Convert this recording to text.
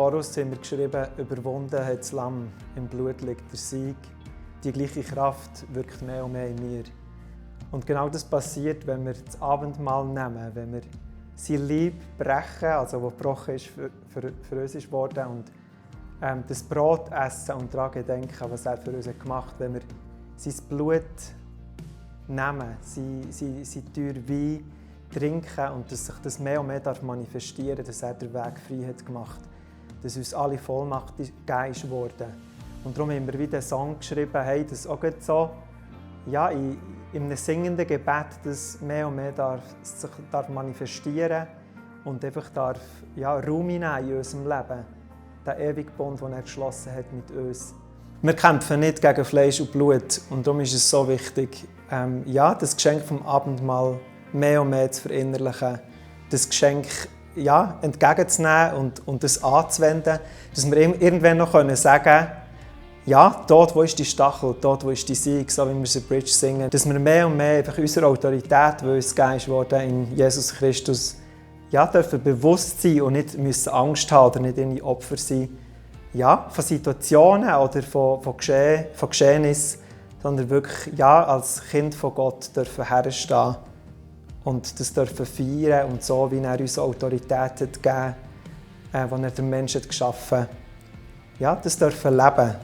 Chorus haben wir geschrieben, überwunden hat das Lamm, im Blut liegt der Sieg. Die gleiche Kraft wirkt mehr und mehr in mir. Und genau das passiert, wenn wir das Abendmahl nehmen, wenn wir sein Leib brechen, also das gebrochen ist für uns ist worden, und das Brot essen und daran gedenken, was er für uns gemacht hat. Wenn wir sein Blut nehmen, sein teuer Wein trinken und dass sich das mehr und mehr manifestieren darf, dass er den Weg frei hat gemacht, dass uns alle Vollmacht gegeben ist worden. Und darum haben wir wieder einen Song geschrieben, hey, das auch so, ja, in einem singenden Gebet, das mehr und mehr sich manifestieren und einfach Raum hineinnehmen in unserem Leben. Der ewige Bund, den er geschlossen hat mit uns. Wir kämpfen nicht gegen Fleisch und Blut und darum ist es so wichtig, das Geschenk vom Abendmahl mehr und mehr zu verinnerlichen, das Geschenk entgegenzunehmen und das anzuwenden, dass wir irgendwann noch sagen können, ja, dort, wo ist die Stachel, dort, wo ist die Sieg, so wie wir sie Bridge singen, dass wir mehr und mehr einfach unsere Autorität, die uns gegeben wurde in Jesus Christus, dürfen bewusst sein und nicht müssen Angst haben oder nicht irgendwie Opfer sein, von Situationen oder von Geschehnissen, sondern wirklich als Kind von Gott dürfen herstehen und das dürfen feiern und so, wie er uns Autorität hat gegeben, die er den Menschen geschaffen hat, das dürfen leben.